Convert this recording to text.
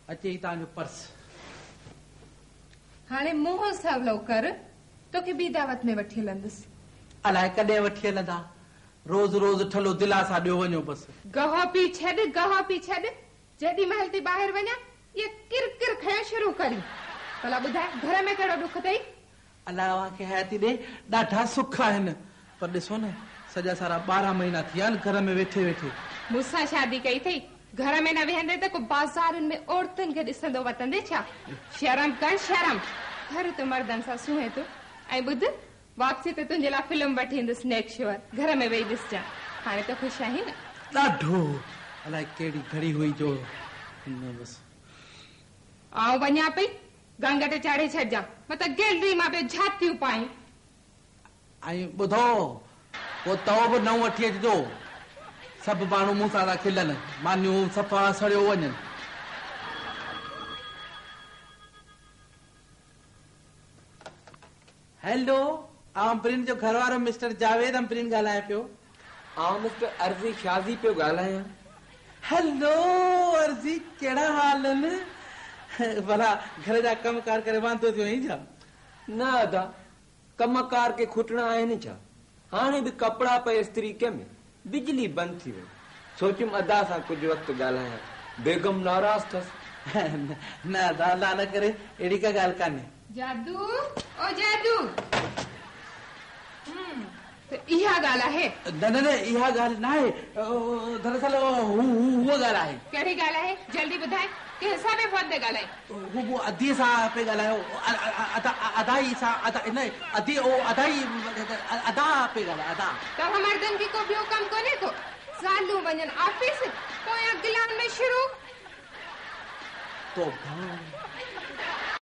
اچي ئي توهان جو پرس. هاڻي منهن سولو ڪر، توکي ٻي دعوت ۾ وٺي هلندس. الائي ڪڏهن وٺي هلندا. روز روز ٺلهو دلاسا ڏيو وڃو بس. گهاء پي ڇڏ، گهاء پي ڇڏ. جيڏي مهل ٿي ٻاهر وڃان، اها ڪر ڪر کنيو شروع ڪرين. ڀلا ٻڌاء، گهر ۾ ڪهڙو ڏک اٿئي؟ الله اوهان کي حياتي ڏي، ڏاڍا سک آهن. پر ڏسو نه، سڄا سارا 12 مهينا ٿي ويا آهن گهر ۾ ويٺي ويٺي. مون سان شادي ڪئي اٿئي، گهر ۾ نه ويهندي ته ڪو بازارن ۾ عورتن کي ڏسندو وتندي ڇا؟ شرم ڪر شرم، گهر ته مردن سان سونهين ٿو. ۽ ٻڌ، واپسي تي تنهنجي لاء فلم وٺي ايندس نيڪ شوئر، گهر ۾ ويهي ڏسجان. هاڻي ته خوش آهين نه؟ ڏاڍو. الائي ڪهڙي گهڙي هئي جو نه بس. آئون وڃان پئي، گانگٽ چاڙهي ڇڏجان، متان گيلري مان پيو جهاتيون پائين. ۽ ٻڌو، ڪو تئو به نئون وٺي اچجو. سڀ ماڻهو مون سان ٿا کلن، مانيون صفا سڙيو وڃن. هيلو، آئون امبرين جو گهر وارو مسٽر جاويد امبرين ڳالهايان پيو. آئون مسٽر عرضي شازي پيو ڳالهايان. هيلو عرضي، ڪهڙا حال آهن؟ ڀلا گهر جا ڪم ڪار ڪري واندو ٿيو آهين ڇا؟ نه ادا، ڪم ڪار ڪي کٽڻا آهن ڇا؟ هاڻي به ڪپڙا پئي استري ڪيم، بجلي بند ٿي وئي. سوچيم ادا سان ڪجهه وقت ڳالهايان، بيگم ناراض ٿس. نه ادا، الله نه ڪري، اهڙي ڪا ڳالهه ڪانهي. جادو، او جادو! ته اها ڳالهه آهي؟ نه نه نه اها ڳالهه ناهي، دراصل هوء ڳالهه آهي. ڪهڙي ڳالهه آهي؟ جلدي ٻڌاء، ڪنهن سان پيو فون تي ڳالهائين؟ هو اديء سان پئي ڳالهايو، ادائي سان، ادا نه ادي او ادائي ادا پئي ڳالهائي ادا. توهان مردن کي ڪو ٻيو ڪم ڪونهي ڪو؟ زالون وڃن آفيس، پويان گلان ۾ شروع. توبه.